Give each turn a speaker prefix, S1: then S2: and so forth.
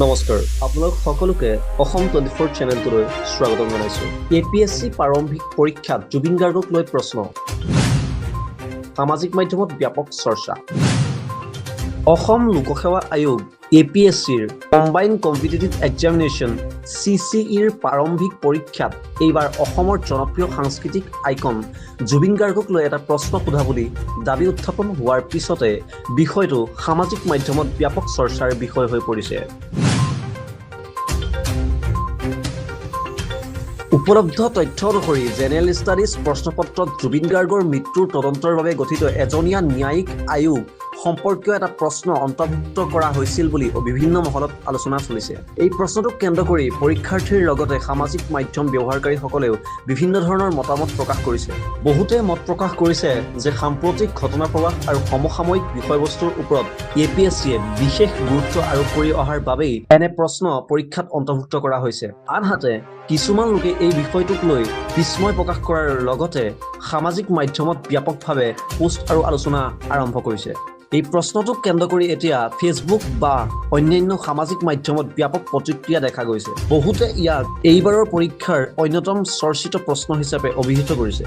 S1: নমস্কাৰ, আপোনালোক সকলোকে অসম 24 চেনেলটোলৈ স্বাগতম জনাইছোঁ। এপিএছচি প্ৰাৰম্ভিক পৰীক্ষাত জুবিন গাৰ্গক লৈ প্ৰশ্ন, সামাজিক মাধ্যমত ব্যাপক চৰ্চা। অসম লোকসেৱা আয়োগ, এপিএছচিৰ কম্বাইন কম্পিটিটিভ এক্সামিনেশ্যন, চিচিইৰ প্ৰাৰম্ভিক পৰীক্ষাত এইবাৰ অসমৰ জনপ্ৰিয় সাংস্কৃতিক আইকন জুবিন গাৰ্গক লৈ এটা প্ৰশ্ন সোধা বুলি দাবী উত্থাপন হোৱাৰ পিছতে বিষয়টো সামাজিক মাধ্যমত ব্যাপক চৰ্চাৰ বিষয় হৈ পৰিছে। উপলব্ধ তথ্য অনুসৰি জেনেৰেল ষ্টাডিজ প্ৰশ্নপত্ৰত জুবিন গাৰ্গৰ মৃত্যুৰ তদন্তৰ বাবে গঠিত এজনীয়া ন্যায়িক আয়োগ সম্পৰ্কীয় এটা প্ৰশ্ন অন্তৰ্ভুক্ত কৰা হৈছিল বুলি বিভিন্ন মহলত আলোচনা চলিছে। এই প্ৰশ্নটোক কেন্দ্ৰ কৰি পৰীক্ষাৰ্থীৰ লগতে সামাজিক মাধ্যম ব্যৱহাৰকাৰীসকলেও বিভিন্ন ধৰণৰ মতামত প্ৰকাশ কৰিছে। বহুতে মত প্ৰকাশ কৰিছে যে সাম্প্ৰতিক ঘটনা প্ৰবাহ আৰু সমসাময়িক বিষয়বস্তুৰ ওপৰত এপিএছচিয়ে বিশেষ গুৰুত্ব আৰোপ কৰি অহাৰ বাবেই এনে প্ৰশ্ন পৰীক্ষাত অন্তৰ্ভুক্ত কৰা হৈছে। আনহাতে কিছুমান লোকে এই বিষয়টোক লৈ বিস্ময় প্ৰকাশ কৰাৰ লগতে সামাজিক মাধ্যমত ব্যাপকভাৱে পোষ্ট আৰু আলোচনা আৰম্ভ কৰিছে। এই প্ৰশ্নটোক কেন্দ্ৰ কৰি এতিয়া ফেচবুক বা অন্যান্য সামাজিক মাধ্যমত ব্যাপক প্ৰতিক্ৰিয়া দেখা গৈছে। বহুতে ইয়াক এইবাৰৰ পৰীক্ষাৰ অন্যতম চৰ্চিত প্ৰশ্ন হিচাপে অভিহিত কৰিছে।